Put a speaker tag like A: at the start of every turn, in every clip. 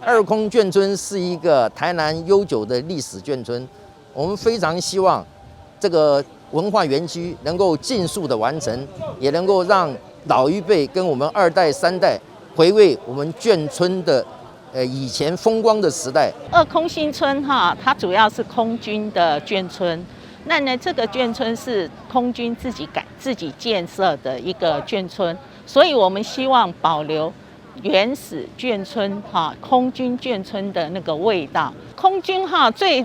A: 二空眷村是一個台南悠久的歷史眷村，我們非常希望這個文化園區能夠盡速的完成，也能夠讓老一輩跟我們二代、三代回味我們眷村的以前風光的時代。
B: 二空新村哈，它主要是空軍的眷村。那呢，這個眷村是空軍自己改、自己建設的一個眷村，所以我們希望保留原始眷村哈，空軍眷村的那個味道。空軍哈最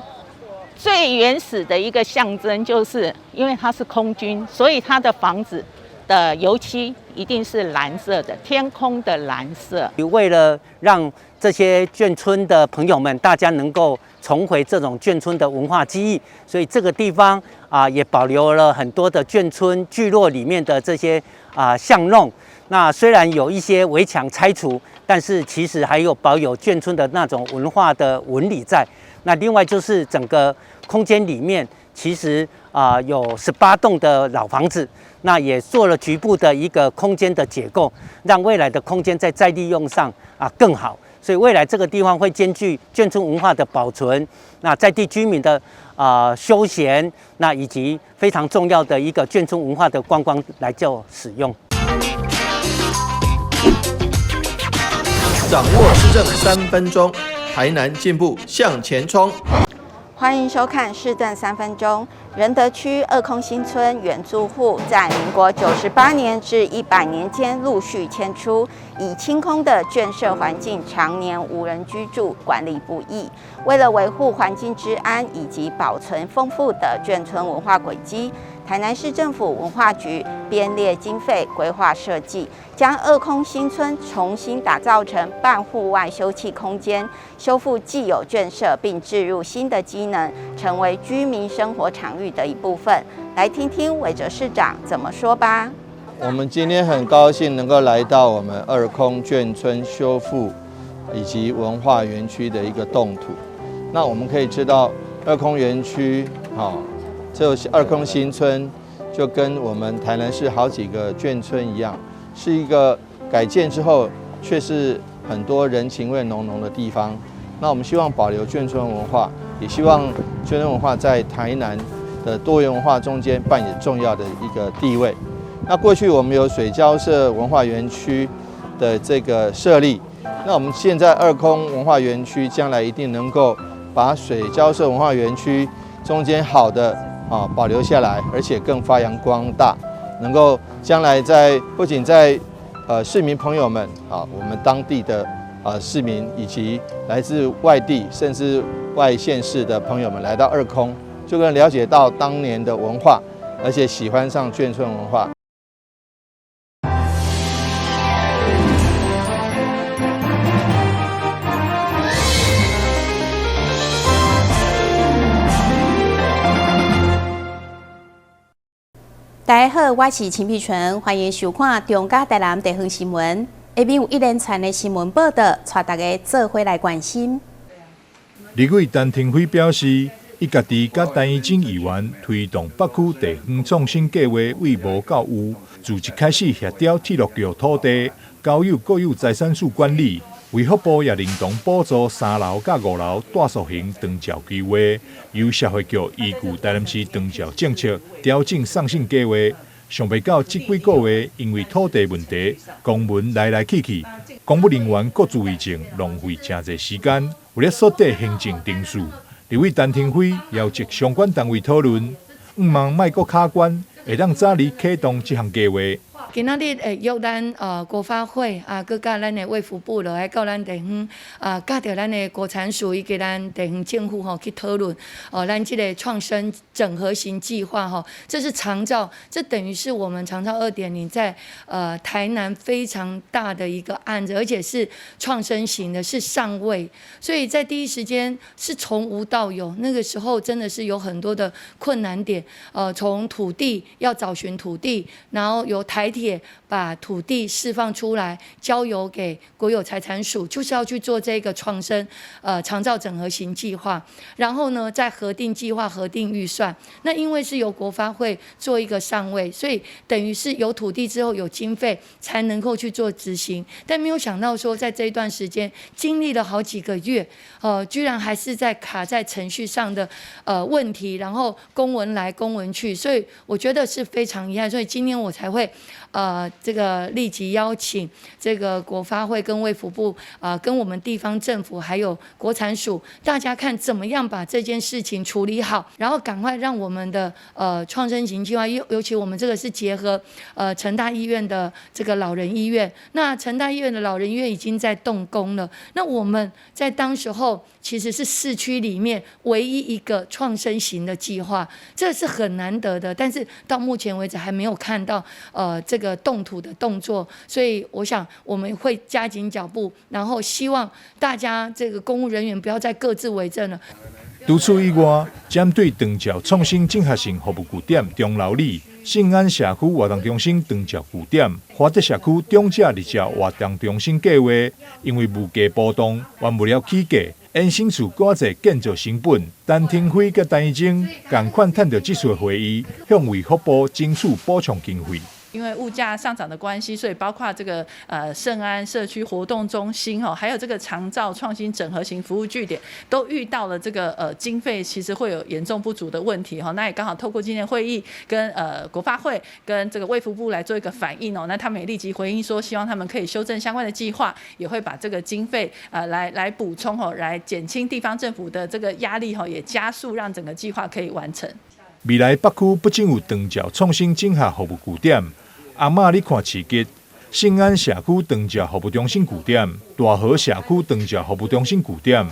B: 最原始的一個象徵，就是因為它是空軍，所以它的房子的油漆一定是藍色的，天空的藍色。
C: 為了讓這些眷村的朋友們，大家能夠重回這種眷村的文化記憶，所以這個地方啊，也保留了很多的眷村聚落裡面的這些啊巷弄。那雖然有一些圍牆拆除，但是其實還有保有眷村的那種文化的紋理在。那另外就是整個空間裡面，其實啊有18棟的老房子，那也做了局部的一個空間的解構，讓未來的空間在再利用上啊更好。所以未來這個地方會兼具眷村文化的保存，那在地居民的休閒，那以及非常重要的一個眷村文化的觀光來做使用。
D: 掌握市政3分鐘，台南進步向前衝。
E: 歡迎收看市政三分鐘。仁德區二空新村原住戶在民國98年至100年間陸續遷出，已清空的眷舍環境常年無人居住，管理不易。為了維護環境治安以及保存豐富的眷村文化軌跡，台南市政府文化局編列經費規劃設計，將二空新村重新打造成半戶外休憩空間，修復既有眷舍，並置入新的機能，成為居民生活場域的一部分。來聽聽韋哲市長怎麼說吧。
D: 我們今天很高興能夠來到我們二空眷村修復以及文化園區的一個動土。那我們可以知道，二空園區，好，這二空新村就跟我們台南市好幾個眷村一樣，是一個改建之後卻是很多人情味濃濃的地方。那我們希望保留眷村文化，也希望眷村文化在台南的多元文化中間扮演重要的一個地位。那過去我們有水交社文化園區的這個設立，那我們現在二空文化園區將來一定能夠把水交社文化園區中間好的保留下來，而且更發揚光大，能夠將來在不僅在市民朋友們啊，我們當地的市民以及來自外地甚至外縣市的朋友們來到二空，就能了解到當年的文化，而且喜歡上眷村文化。
F: 大家好，我是陳碧純，歡迎收看中嘉台南地方新聞。下面有一連串的新聞報道，帶大家做伙來關心。
G: 立委陳亭妃表示，伊家己佮陳怡貞議員推動北區地方創新計劃，為無到有，自一開始協調鐵路局土地，交由國有財產署管理，衛福部也認同補助3樓佮5樓大塑形長照計劃，由社會局依據台南市長照政策調整送信計劃。想袂到這幾個月因為土地問題，公文來來去去，公務人員各自為政，浪費誠濟時間。為了縮短行政程序，立委陳亭妃邀集相關單位討論，向望莫閣卡關，會當早日啟動這項計劃。
H: 今仔日會約咱國發會啊，閣佮咱的衛福部落來到咱地方啊，佮著咱的國產署以及咱地方政府吼去討論哦，咱這個創生整合型計劃吼，這是長照，這等於是我們長照2.0在台南非常大的一個案子，而且是創生型的，是上位，所以在第一時間是從無到有，那個時候真的是有很多的困難點，從土地要找尋土地，然後由台鐵。鐵把土地釋放出來，交由給國有財產署，就是要去做這個創生長照整合型計劃。然後呢，再核定計劃、核定預算。那因為是由國發會做一個上位，所以等於是有土地之後有經費，才能夠去做執行。但沒有想到說，在這一段時間經歷了好幾個月，居然還是在卡在程序上的問題，然後公文來公文去，所以我覺得是非常遺憾。所以今天我才會這個立即邀請這個國發會跟衛福部啊，跟我們地方政府還有國產署，大家看怎麼樣把這件事情處理好，然後趕快讓我們的創生型計劃，尤其我們這個是結合成大醫院的這個老人醫院，那成大醫院的老人醫院已經在動工了，那我們在當時候其實是市區裡面唯一一個創生型的計劃，這是很難得的，但是到目前為止還沒有看到這個動土的動作，所以我想我們會加緊腳步，然後希望大家這個公務人員不要再各自為政了。
G: 除此以外，針對長照創新整合性服務據點中樓里、信安社區活動中心長照據點、華德社區長者日照活動中心計劃，因為物價波動，原物料起價，衍生出偌濟建造成本。陳亭妃佮陳怡貞仝款趁著這次會議，向衛福部爭取補充經費。
I: 因為物價上漲的關係，所以包括這個聖安社區活動中心哈，還有這個長照創新整合型服務據點，都遇到了這個經費其實會有嚴重不足的問題哈。那也剛好透過今天會議跟國發會跟這個衛福部來做一個反應哦，那他們也立即回應說，希望他們可以修正相關的計劃，也會把這個經費來補充哦，來減輕地方政府的這個壓力哈，也加速讓整個計劃可以完成。
G: 未來北區不僅有長照創新整合服務據點，阿瑪你看市集、信安社區長照服務中心據點、大和社區長照服務中心據點、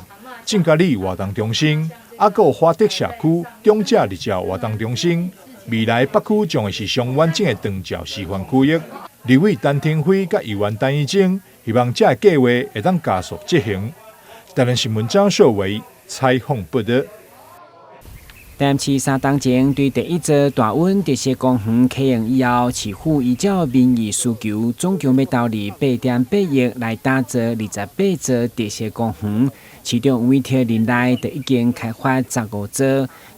G: 正覺里活動中心，猶閣有華德社區長者日照活動中心。未來北區將會是上完整的長照示範區域。立委陳亭妃佮議員陳怡貞希望這个計劃會當加速執行。台南新聞張秀偉採訪報導。
J: 台南市三冬前對第一座大溫特色公園啟用以後，市府依照民意需求，總共欲投入8.8億來打造28座特色公園。市長委託任內就已經開發15座。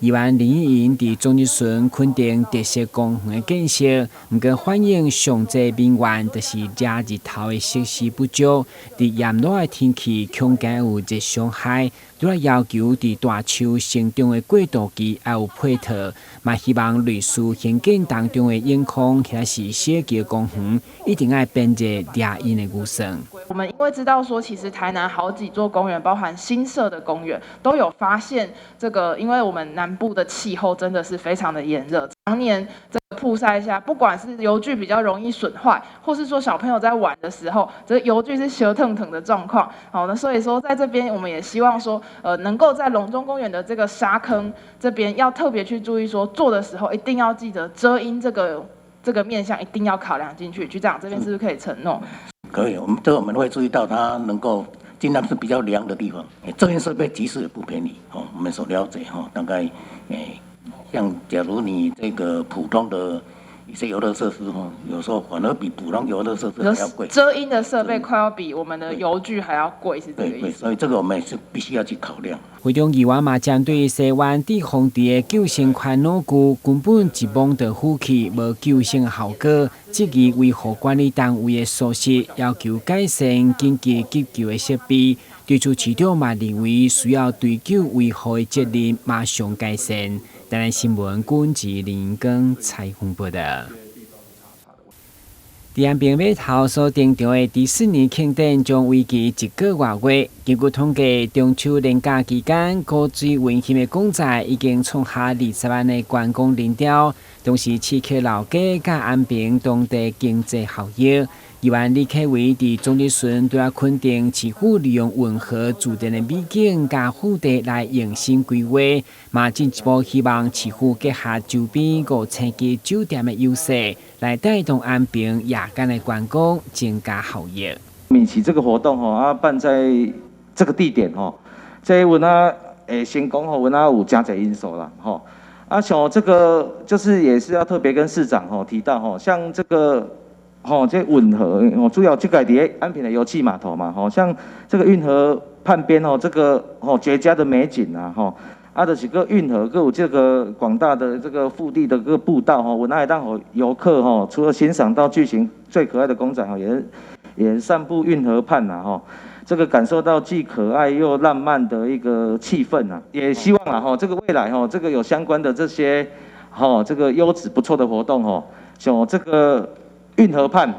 J: 議員林益盈佇總質詢肯定特色公園的建設，毋過反映上濟民怨就是遮日頭的設施不足，佇炎熱的天氣恐驚有熱傷害。除了要求佇大樹成長的過渡期愛有配套，嘛希望類似興建當中的永康或是小橋公園，一定愛編入遮蔭的預算。
K: 我們因為知道說，其實台南好幾座公園，包含新設的公園，都有發現這個，因為我們南部的氣候真的是非常的炎熱，常年這個曝曬下，不管是遊具比較容易損壞，或是說小朋友在玩的時候，這個遊具是燒騰騰的狀況。好，那所以說在這邊，我們也希望說，能夠在龍中公園的這個沙坑這邊，要特別去注意說，做的時候一定要記得遮陰這個面向一定要考量進去。局長這邊是不是可以承諾？
L: 可以，我們這個我們會注意到，它能夠盡量是比較涼的地方。遮陰設備其實也不便宜哦，我們所了解哈，大概像假如你這個普通的一些遊樂設施哈，有時候反而比普通遊樂設施還要貴。
K: 遮陰的設備快要比我們的遊具還要貴，是這個意思。
L: 對，所以這個我們也是必須要去考量。
J: 會中議員嘛針對西灣駐防池的救生圈老舊，根本一摸就浮去，無救生效果，質疑維護管理單位的疏失，要求改善緊急急救的設備。對此市長嘛認為需要追究維護的責任，馬上改善。台南新聞軍志林光採訪報導。佇安平碼頭所登場的迪士尼慶典將為期一個外月。根據統計，中秋連假期間，高水溫馨的公仔已經創下20萬的觀光人潮，同時刺激老街佮安平當地經濟效益。議員李克維佇總質詢除了肯定市府利用運河自然的美景佮腹地來用心規劃，嘛進一步希望市府結合周邊五星級酒店的優勢，來帶動安平夜間的觀光，增加效益。
M: 敏奇這個活動吼啊辦在這個地點吼，這阮啊會成功吼，阮啊有誠濟因素啦吼。啊，像這個就是也是要特別跟市長吼提到吼，像這個。吼，這運河哦，主要這個佇咧安平的油氣碼頭嘛，吼，像這個運河畔邊哦，這個吼絕佳的美景啊，吼，啊，就是閣運河，閣有這個廣大的這個腹地的個步道吼，阮會當予遊客吼，除了欣賞到巨型最可愛的公仔吼，也散步運河畔呐，吼，這個感受到既可愛又浪漫的一個氣氛啊，也希望啊，吼，這個未來吼，這個有相關的這些吼，這個優質不錯的活動吼，像這個運河畔，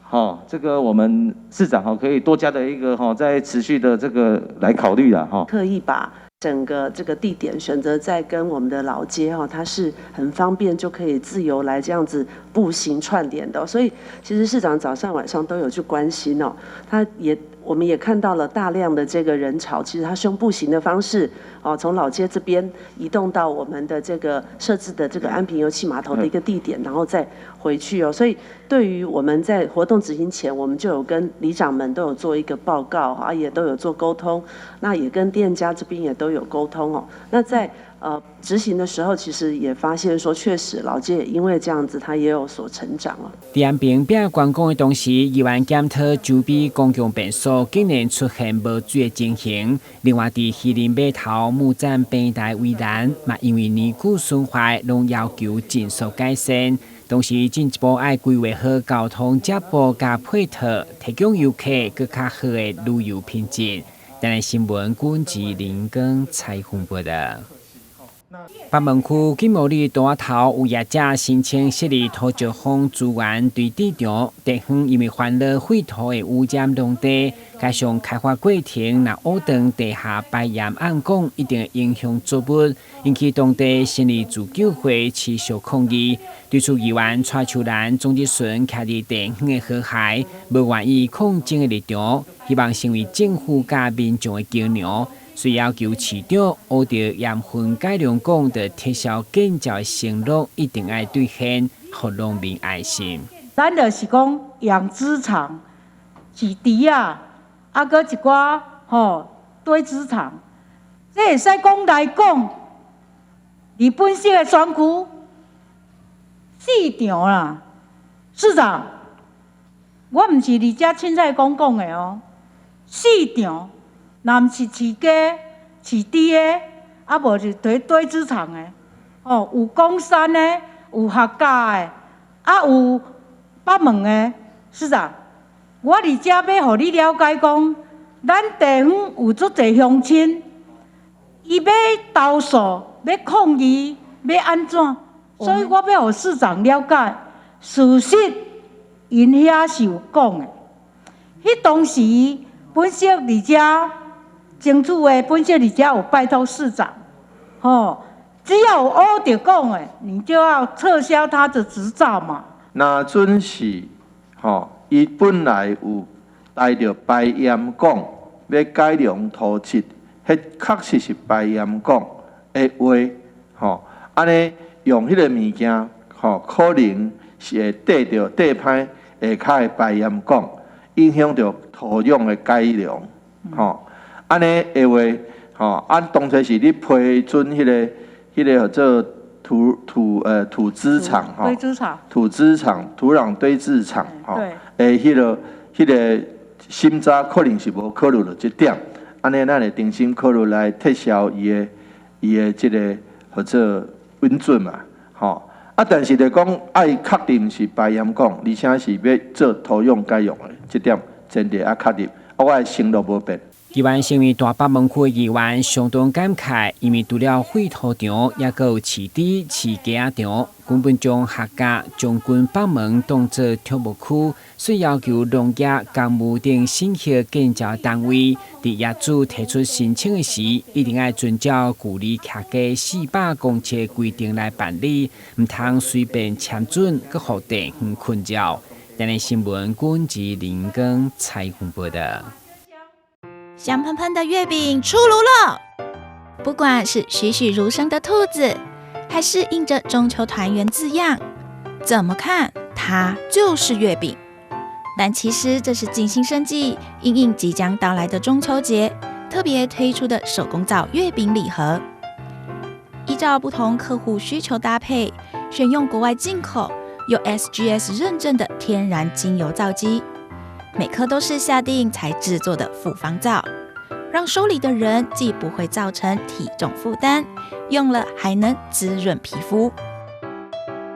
M: 吼，這個我們市長吼可以多加的一個吼，在持續的這個來考慮啦，吼。
N: 刻意把整個這個地點選擇在跟我們的老街哈，它是很方便就可以自由來這樣子步行串聯的，所以其實市長早上晚上都有去關心哦，他也我們也看到了大量的這個人潮，其實他是用步行的方式哦，從老街這邊移動到我們的這個設置的這個安平油氣碼頭的一個地點，然後再回去哦。所以對於我們在活動執行前，我們就有跟里長們都有做一個報告啊，也都有做溝通，那也跟店家這邊也都有溝通哦。那在執行的時候，其實也發現說，確實老街也因為這樣子，它也有所成長了。
J: 佇安平拼觀光的同時，議員檢討周邊公共便所竟然出現無水的情形。另外，佇魚鱗碼頭木棧平台圍欄，嘛因為年久損壞，攏要求盡速改善。同時，進一步愛規劃好交通接駁佮配套，提供遊客閣較好的旅遊品質。台南新聞，郭志林跟采訪報道。北門區金茂里大頭有業者申請設立土石方資源堆置場，地方因為煩惱廢土會污染農地，加上開發過程若挖斷地下排鹽暗管，一定會影響作物，引起當地森林自救會持續抗議。對此，議員蔡秋蘭、鍾志順徛佇地方的和諧，無願意抗爭的立場，希望成為政府佮民眾的橋梁。遂要求市長挖著鹽分改良港的撤銷建造的承諾，一定愛兌現，予農民安心。
O: 咱就是講養殖場飼豬仔，啊，閣一寡吼堆殖場，這會使講來講，佇本省的選區四場啦。市長，我毋是佇遮凊彩講講的哦，四場。若毋是飼雞、飼豬的，啊無就堆殖場的，吼有岡山的，有客家的，啊有北門的。市長，我佇遮欲予你了解講，咱地方有足濟鄉親，伊欲投訴、欲抗議、欲按怎，所以我欲予市長了解，事實𪜶遐是有講的。彼當時本省佇遮。爭取的本省佇遮有拜託市長，吼，只要有挖著講的，你就要撤銷他的執照嘛。
D: 若準是吼，伊本來有帶著排鹽管欲改良土質，彼確實是排鹽管的話，吼，按呢用彼個物件，吼，可能是會綴著綴歹下跤的排鹽管，影響著土壤的改良，吼。按呢的話，吼，按當初是你批准彼個叫做土質場吼，土質場、土壤堆置場吼，的彼個審查可能是無考慮著這點，按呢咱會重新考慮來撤銷伊的這個叫做允准嘛，吼。啊，但是就講愛確定是排鹽管，而且是欲做土壤改良的這點前提愛確認，啊，我的承諾無變。
J: 議員身為大北門區的議員，相當感慨，因為除了廢土場，猶閣有飼豬、飼雞仔場，根本將客家將軍北門當做畜牧區，所以要求農業、工務等審核建造單位，佇業主提出申請的時，一定愛遵照距離徛家400公尺規定來辦理，毋通隨便簽准，閣予地方困擾。台南新聞，郭志林跟采訪報道。
P: 香噴噴的月餅出爐了！不管是栩栩如生的兔子，還是印着中秋團圓字樣，怎麼看它就是月餅。但其實這是精心設計，因應即將到來的中秋節，特別推出的手工皂月餅禮盒。依照不同客戶需求搭配，選用國外進口、有 SGS 認證的天然精油皂基，每顆都是下定才製作的複方皂，讓收禮的人既不會造成體重負擔，用了還能滋潤皮膚。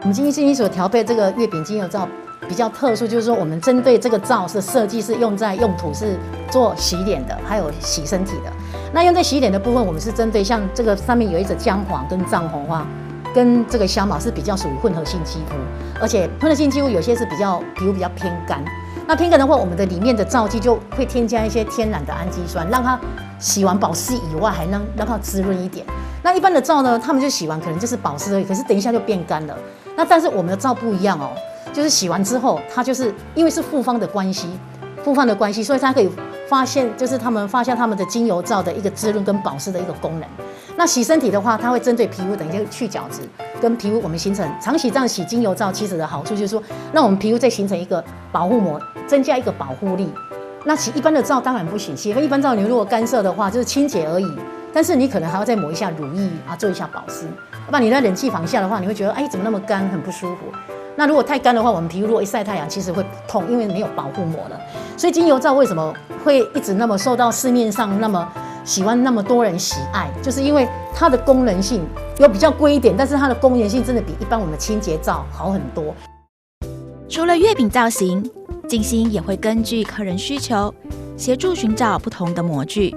Q: 我們今天所調配這個月餅精油皂比較特殊，就是說我們針對這個皂是設計是用在用途是做洗臉的，還有洗身體的。那用在洗臉的部分，我們是針對像這個上面有一隻薑黃跟藏紅花，跟這個香茅是比較屬於混合性肌膚，而且混合性肌膚有些是比較皮膚比較偏乾。那偏乾的話，我們的裡面的皂基就會添加一些天然的氨基酸，讓它洗完保濕以外，還能讓它滋潤一點。那一般的皂呢，他們就洗完可能就是保濕而已，可是等一下就變乾了。那但是我們的皂不一樣哦，就是洗完之後，它就是因為是複方的關係，複方的關係，所以它可以發現，就是他們發現他們的精油皂的一個滋潤跟保濕的一個功能。那洗身體的話，它會針對皮膚，等一下去角質，跟皮膚我們形成長期這樣洗精油皂，其實的好處就是說，讓我們皮膚再形成一個保護膜，增加一個保護力。那洗一般的皂當然不行，洗一般皂你如果乾澀的話，就是清潔而已。但是你可能還要再抹一下乳液啊，做一下保濕。要不然你在冷氣房下的話，你會覺得哎，怎麼那麼乾，很不舒服。那如果太乾的話，我們皮膚如果一曬太陽，其實會痛，因為沒有保護膜了。所以精油皂為什麼會一直那麼受到市面上那麼喜歡那麼多人喜愛，就是因為它的功能性有比較貴一點，但是它的功能性真的比一般我們的清潔皂好很多。
P: 除了月餅造型，靜心也會根據客人需求，協助尋找不同的模具，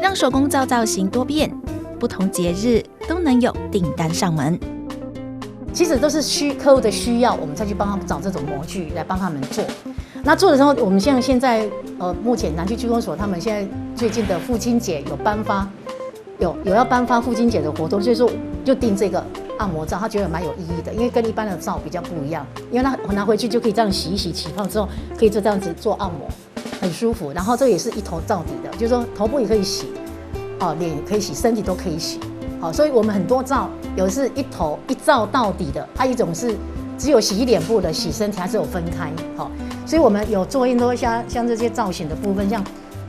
P: 讓手工皂造型多變，不同節日都能有訂單上門。
Q: 其實都是客戶的需要，我們再去幫他們找這種模具來幫他們做。那做的時候，我們像現在目前南區區公所他們現在最近的父親節有頒發，有要頒發父親節的活動，所以說就訂這個按摩皂，他覺得蠻有意義的，因為跟一般的皂比較不一樣，因為他拿回去就可以這樣洗一洗，起泡之後可以就這樣子做按摩，很舒服。然後這個也是一頭到底的，就是說頭部也可以洗，哦，臉也可以洗，身體都可以洗。好，所以我們很多皂有是一頭一皂到底的，還有一種是只有洗臉部的，洗身體還是有分開。好，所以我們有做很多像這些造型的部分，像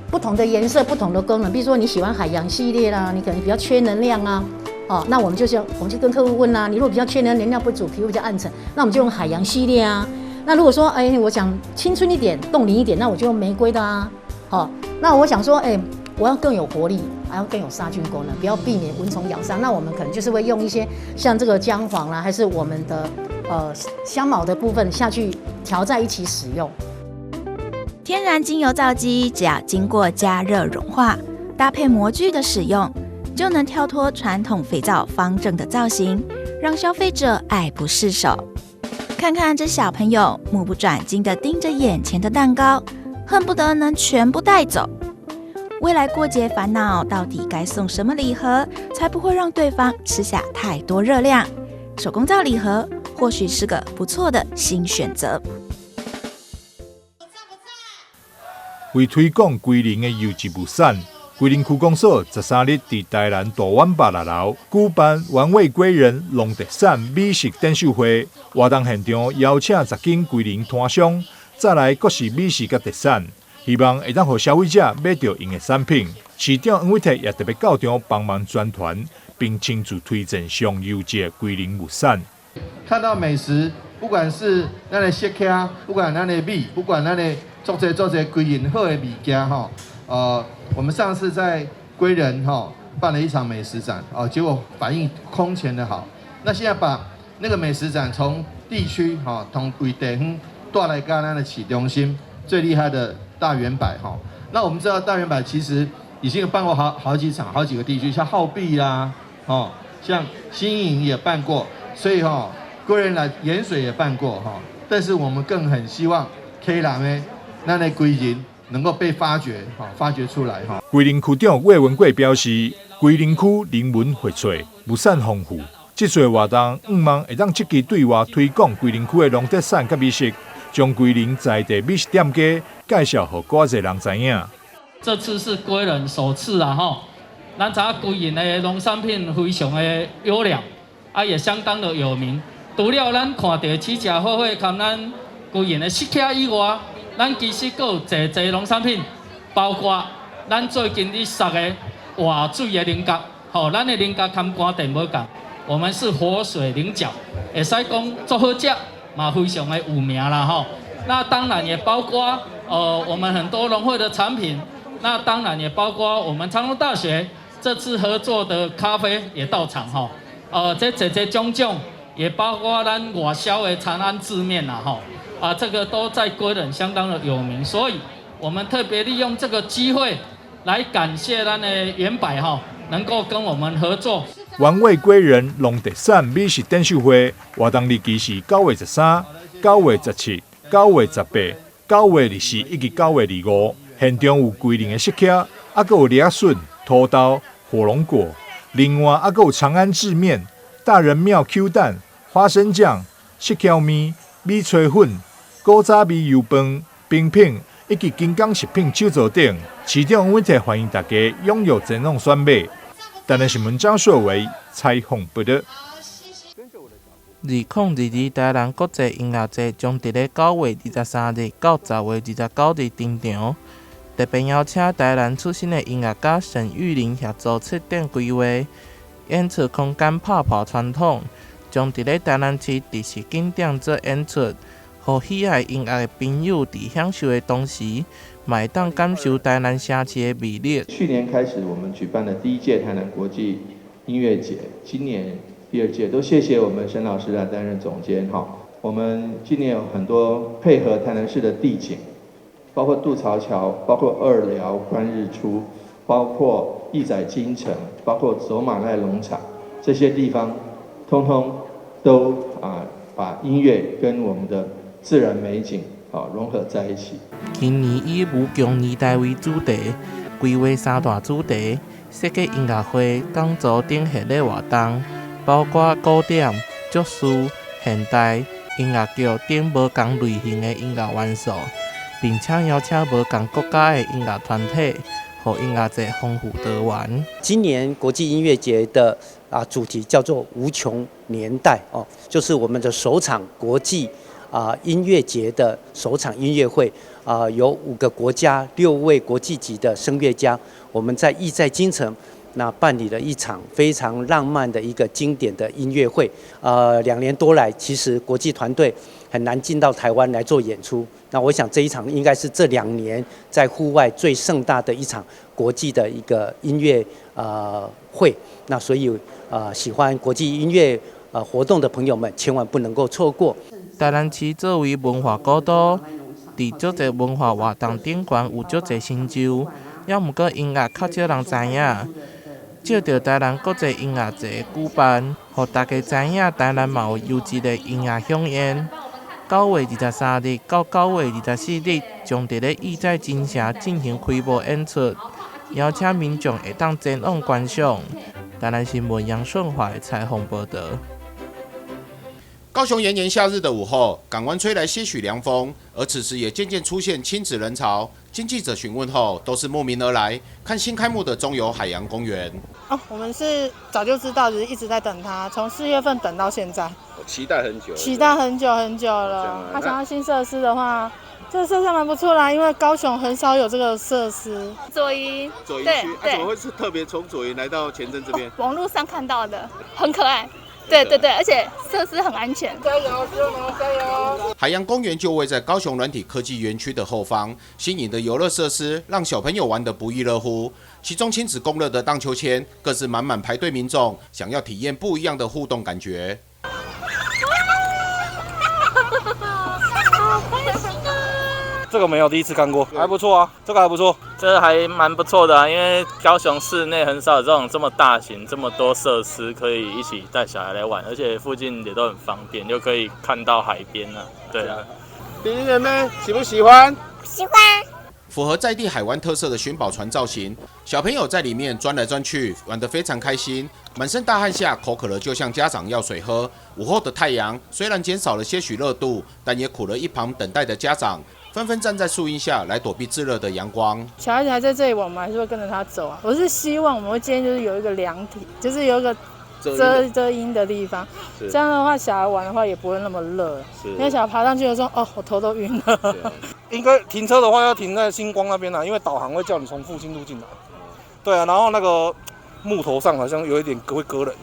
Q: 不同的顏色、不同的功能。比如說你喜歡海洋系列啦，你可能比較缺能量啊，哦，那我們就是我們就跟客戶問啦，你如果比較缺能量不足，皮膚比較暗沉，那我們就用海洋系列啊。那如果說哎，我想青春一點、凍齡一點，那我就用玫瑰的啊。好，那我想說哎，我要更有活力，還要更有殺菌功能，不要避免蚊蟲咬傷。那我們可能就是會用一些像這個薑黃啦，還是我們的香茅的部分下去調在一起使用。
P: 天然精油皂基只要經過加熱融化，搭配模具的使用，就能跳脫傳統肥皂方正的造型，讓消費者愛不釋手。看看這小朋友目不轉睛地盯着眼前的蛋糕，恨不得能全部帶走。未來過節煩惱，到底該送什麼禮盒，才不會讓對方吃下太多熱量？手工皂禮盒或許是個不錯的新選擇。
G: 為推廣歸仁的優質物產，歸仁區公所13日佇台南大遠百六樓舉辦玩味歸仁農特產美食展售會，活動現場邀請10間歸仁攤商，帶來各式美食佮特產，希望會當予消費者買著𪜶的產品。市長黃偉哲也特別到場幫忙宣傳，並親自推薦上優質的歸仁物產。
D: 看到美食，不管是咱的雪茄，不管咱的米，不管咱的足濟足濟歸仁好的物件吼，我們上次在歸仁吼辦了一場美食展，哦，結果反應空前的好。那現在把那個美食展從地區吼，從規地方帶來到咱的市中心，最厲害的大遠百吼。那我們知道大遠百其實已經辦過好幾場，好幾個地區，像后壁啦，哦，像新營也辦過，所以吼，歸仁來鹽水也辦過哈。但是我們更很希望溪南的咱的歸仁能夠被發掘，哈，發掘出來哈。
G: 歸仁區長魏文貴表示，歸仁區人文薈萃，物產豐富，這次活動向望會當積極對外推廣歸仁區的農特產佮美食，將歸仁在地美食店家介紹予閣較濟人知影。
R: 這次是歸仁首次啊，吼，咱知影歸仁的農產品非常的優良，啊也相當的有名。除了咱看著起食好貨，含咱歸仁的雪茄以外，咱其實閣有濟濟農產品，包括咱最近咧殺的活水的菱角，吼，咱的菱角含乾電無仝，我們是活水菱角，會使講足好食，嘛非常的有名啦吼。那當然也包括我們很多農會的產品，那當然也包括我們長榮大學這次合作的咖啡也到場吼。這這這種種，也包括咱外銷的長安製麵啦吼。啊，這個都在歸仁相當的有名，所以我們特別利用這個機會來感謝咱的遠百哈，能夠跟我們合作。
G: 原味歸仁農特產美食展售會活動日期是9月13、9月17、9月18、9月24以及9月25。現場有歸仁的雪茄，啊，閣有麥仔筍、土豆、火龍果。另外，啊，閣有長安製麵、大仁廟 Q 蛋、花生醬、雪橇麵、米炊粉、古早味油飯、冰品以及金剛食品手作等。市長溫特歡迎大家踴躍前往選買。台南新聞張碩偉採訪報導。
S: 2022台南國際音樂節將佇咧9月23日到10月29日登場，特別邀請台南出身的音樂家沈玉琳協助策展規劃，演出空間拍破傳統，將佇咧台南市特色景點做演出，予喜愛音樂的朋友佇享受的同時，嘛會當感受台南城市的魅力。
D: 去年開始，我們舉辦了第一屆台南國際音樂節，今年第二屆，都謝謝我們沈老師來擔任總監哈。我們今年有很多配合台南市的地景，包括渡槽橋，包括二寮觀日出，包括億載金城，包括走馬瀨農場，這些地方，通通都啊把音樂跟我們的自然美景啊融合在一起。
S: 今年以無窮年代為主題，規劃三大主題，設計音樂會、講座等系列活動，包括古典、爵士、現代音樂劇等無仝類型的音樂元素，並且邀請無仝國家的音樂團體，予音樂節豐富多元。
C: 今年國際音樂節的主題叫做無窮年代哦，就是我們的首場國際音樂節的首場音樂會啊，有5個國家6位國際級的聲樂家，我們在億載金城那辦理了一場非常浪漫的一個經典的音樂會。2年多來，其實國際團隊很難進到台灣來做演出。那我想這一場應該是這2年在戶外最盛大的一場國際的一個音樂會。那所以喜歡國際音樂活動的朋友們，千萬不能夠錯過。
S: 台南市作為文化古都，佇足濟文化活動頂懸有足濟成就，猶毋過音樂較少人知影。藉著台南國際音樂節舉辦，予大家知影台南嘛有優質的音樂饗宴。9月23日到9月24日，將佇咧億載金城進行開幕演出，邀請民眾會當前往觀賞。台南新聞楊順懷採訪報導。
T: 高雄炎炎夏日的午後，港灣吹來些許涼風，而此時也漸漸出現親子人潮。經記者詢問後，都是慕名而來看新開幕的中油海洋公園。
U: 哦，我們是早就知道，只是一直在等它，從4月份等到現在。
V: 期待很久。
U: 期待很久很久了。他想要新設施的話，這個設施蠻不錯啦，因為高雄很少有這個設施。
W: 左營，
V: 左營區，怎麼會是特別從左營來到前鎮這邊？
W: 網絡上看到的，很可愛。對對對，而且設施很安全。
U: 加油，加油，加油！
T: 海洋公園就位在高雄軟體科技園區的後方，新穎的遊樂設施讓小朋友玩得不亦樂乎。其中親子共樂的盪秋千，更是滿滿排隊民眾想要體驗不一樣的互動感覺。
U: 好開心啊！
X: 這個沒有第一次看過，還不錯啊，這個還不錯，
Y: 這個還蠻不錯的啊，因為高雄市內很少有這種這麼大型、這麼多設施可以一起帶小孩來玩，而且附近也都很方便，又可以看到海邊啊。對啊。
V: 弟弟妹妹喜不喜歡？
W: 喜歡。
T: 符合在地海灣特色的尋寶船造型，小朋友在裡面鑽來鑽去，玩得非常開心。滿身大汗下，口渴了就向家長要水喝。午後的太陽雖然減少了些許熱度，但也苦了一旁等待的家長，紛紛站在樹蔭下來躲避炙熱的陽光。
U: 小孩子還在這裡玩，我們還是會跟着他走啊。我是希望我們會建議就是有一個涼亭，就是有一個遮陰的地方，這樣的話小孩玩的話也不會那麼熱。因為小孩爬上去的時候，哦，我頭都暈了。
X: 應該停車的話要停在星光那邊啊，因為導航會叫你從復興路進來。對啊，然後那個木頭上好像有一點會割人。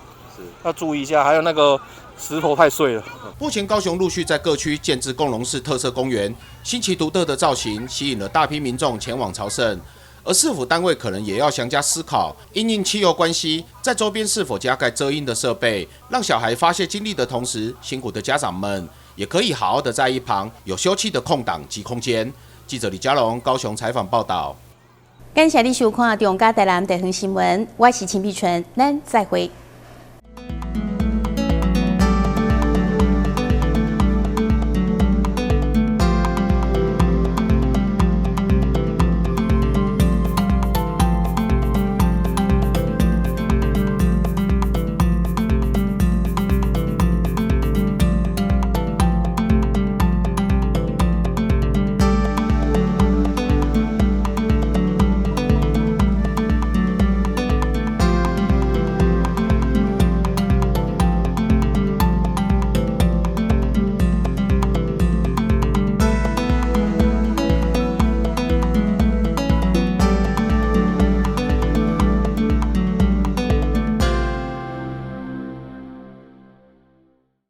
X: 要注意一下。還有那個石頭太碎了。
T: 目前高雄陸續在各區建置共融式特色公園，新奇獨特的造型吸引了大批民眾前往朝聖。而市府單位可能也要詳加思考，因應氣候關係，在周邊是否加蓋遮陰的設備，讓小孩發洩精力的同時，辛苦的家長們也可以好好的在一旁有休憩的空檔及空間。記者李佳龍高雄採訪報道。
A: 感謝你收看中嘉台南地方新聞，我是陳碧純，咱再會。